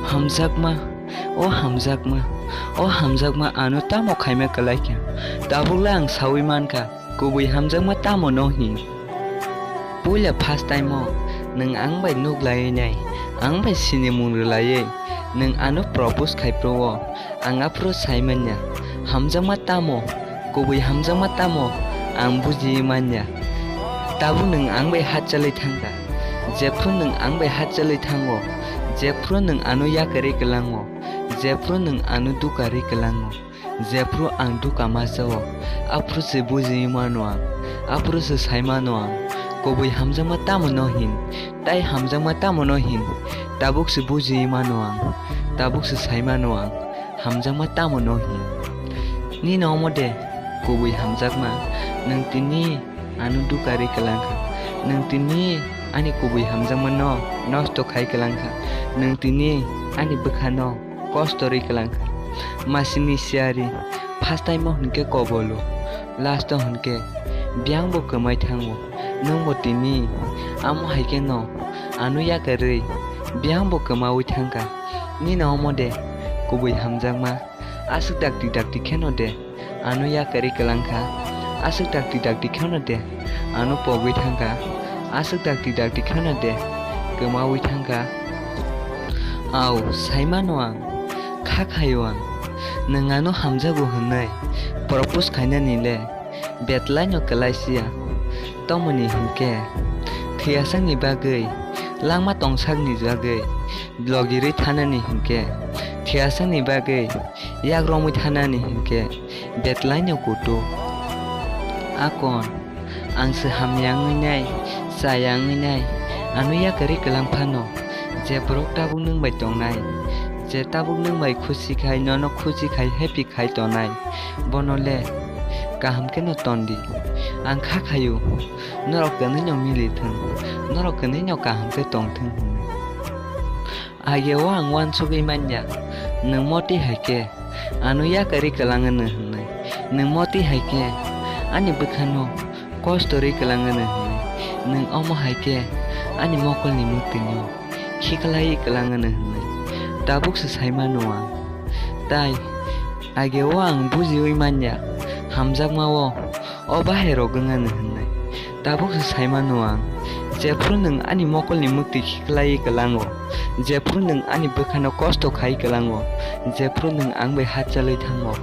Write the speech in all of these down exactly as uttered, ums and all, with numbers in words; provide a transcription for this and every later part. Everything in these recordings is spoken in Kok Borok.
Hamjakma, o hamjakma, o hamjakma, ano tamo khaima kwlai kha? Tabukla ang saui mankha, kubui hamjakma tamo no hin? Puila first time o nwng ang bai nuk laiwi nai, ang bai sinimung rwlaiwi nwng ano propose khai phuru o, ang aphuru sai manya, hamjakma tamo, kubui hamjakma tamo, ang bujiwi manya. Tabuk nwng ang bai hachchalwi thangkha, jephuru nwng ang bai hachchalwi thango, jephuru nwng ano yakarwi kwlango, jephuru nwng ano dukarwi kwlango, jephuru ang duka ma chao, aphuru se bujiwi mano ang, aphuru se sai mano ang, kubui hamjakma tamo no hin, tai hamjakma tamo no hin, tabuk se bujiwi mano ang, tabuk se sai mano ang, hamjakma tamo no hin. Nini omo de kubui hamjakma, nwng tini ano dukarwi kwlangkha, nwng tini ani kubui hamjakma no nosto khai kwlangkha, nwng tini ani bwkha no kosto rwi kwlangkha. Masini siyari, first time o hwnkhe kobolo, last o hwnkhe biyang bo kwmai thango. Nwng bo tini amo hai kheno ano yakarwi biyang bo kwmaui thangkha. Nini omo de kubui hamjakma, aswk dakti dakti kheno de ano yakarwi kwlangkha, aswk dakti dakti kheno de ano pogwi thangkha, aswk dakti dakti kheno de kwmaui thangkha. Au, sai mano ang, kha khaio ang, nwng ano hamjago hwnwi propose khainani le betlaino kwlai siya. Tomoni hinkhe thwiyasakni bagwi, langma tongsakni bagwi, logirwi thanani hinkhe, thwiyasakni bagwi yak romwi thanani hinkhe, betlaino kutuk. Akon, ang se hamya wngwi nai, chaya wngwi nai, ano yakarwi kwlang phano, je borok tabuk nwng bai tongnai, je tabuk nwng bai khusi khai, nono khusi khai, happy khai tongnai, bono le kaham kheno ton di. Ang kha khaio, norok kwnwino mili thung, norok kwnwino kaham khe tong thung hwnwi. Age o ang uansugwi manya, nwng moti hai khe ano yakarwi kwlang wngno hwnwi. Nwng moti hai khe ani bwkhano kosto rwi kwlang wngno hwnwi. Nwng omo hai khe ani mokolni mwktwino khiklaiwi kwlang wngno hwnwi. Tabuk se sai mano ang. Tai age o ang bujiwi manya, hamjakma o o bahairok wng ano hwnwi. Tabuk se sai mano ang, jephuru nwng ani mokolni mwktwi khiklaiwi kwlango, jephuru nwng ani bwkhano kosto khai kwlango, jephuru nwng ang bai hachchalwi thango,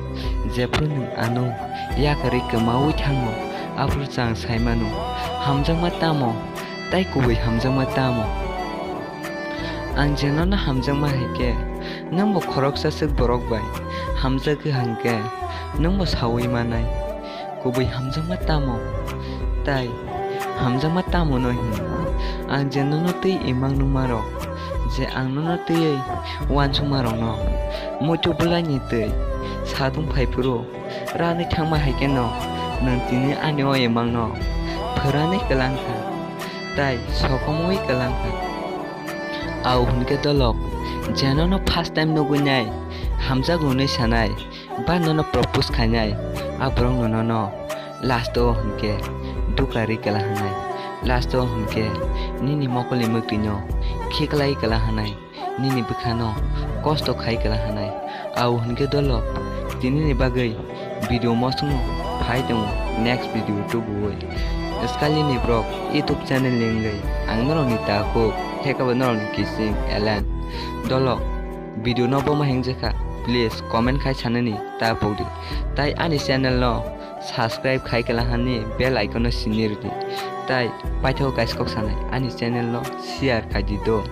jephuru nwng ano yakarwi kwmaui thango, aphuru chwng sai mano, hamjakma tamo, tai kubui hamjakma tamo? Ang je nono hamjakma hai khe, nwng bo khoroksa swk borok bai hamjak wng khe, nwng bo saui manai. Kubui hamjakma tamo? Tai hamjakma tamo no hin? Ang je nono twi imang nukma rok, je ang nono twiwi uansukma rokno muitu bwlaini twi satung phai phuru ranwi thangma hai kheno nwng tini ani o imangno phwrani kwlang kha, tai sokomwi kwlang kha. Au hwn khe dolok, je nono first time nugwi nai, hamjago hwnwi sanai, ba nono propose khainai, a borok no nono last o hwn khe dukarwi kwla hwnai, last o hwn khe nini mokolni mwktwino khiklai kwla hwnai, nini bwkhano kosto khai kwla hwnai. Au hwn khe dolok, tinini bagwi video mosongno phai tongo, next video tubuwi. Swkali ni borok YouTube channel ni wngwi ang norokni takhuk, hekabo norokni kising Elen. Dolok, video no boma hingjekha, please comment khai sanani ta pokdi. Tai ani channel no subscribe khai kwla hani bell icon no sini rwdi. Tai paithago guys kok sanai ani channel no share khai di do.